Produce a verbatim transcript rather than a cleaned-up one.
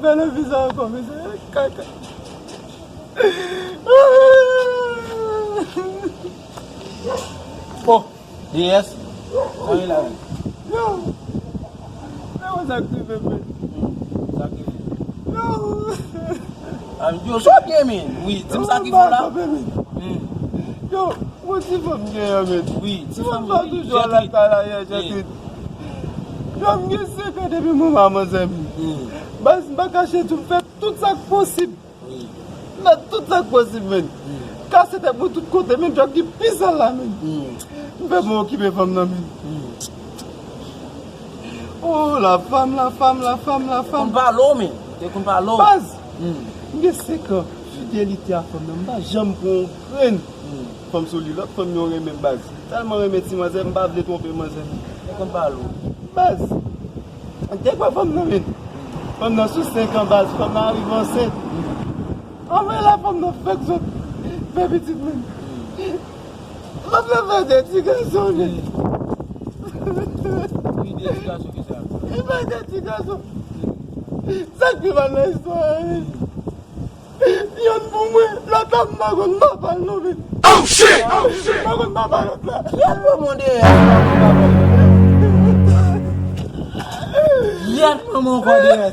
Fè nan vi sa ankò, mesye. Kaka. Oh, D S. Sa e la, wi. Yo. Sa wè sa k rive, men. Sa k rive. Yo. Yo, sa w gen, men. Wi, di m sa ki fò la. Yo, yon ti fanm gen an, men. Wi, ti fanm, wi, toujou lakay la, yè, Jacqueline. Yo, m gen senk an depi mwen pa manzè, men. Baz, m pa kache di w, m fè tout sa k posib. Wi. M fè tout sa k posib, men. Kase tèt mwen tout kote, men, djòb ki pi sal la, men. M fè mwen okipe fanm nan, men. Oh, la femme, la femme, la femme, la femme. Konn pale w, men. Te konn pale w. Baz, m gen senk an. Fidelite a fanm nan, m pa janm pran yon grenn. Fanm sou li, lòt fanm yo renmen m, baz. Tèlman renmen ti manzè, m pa vle twonpe manzè. Te konn pale w. Baz, te kwè fanm nan, men. Fanm nan sou senk an, baz, fanm nan rive ansent. Anmwey, la fanm nan fèk sot fè pitit, men. Fanm nan fè de ti gason, men. Wi, de ti gason ki sa? Li fè de ti gason. Sa k pi mal nan istwa a, men. Yonn pou mwen, lòt la m pa konn, m pa pale non, men. Oh shit! Oh shit! M pa konn, m pa pale lòt la. Yèt manman w deyè. Yèt manman w deyè.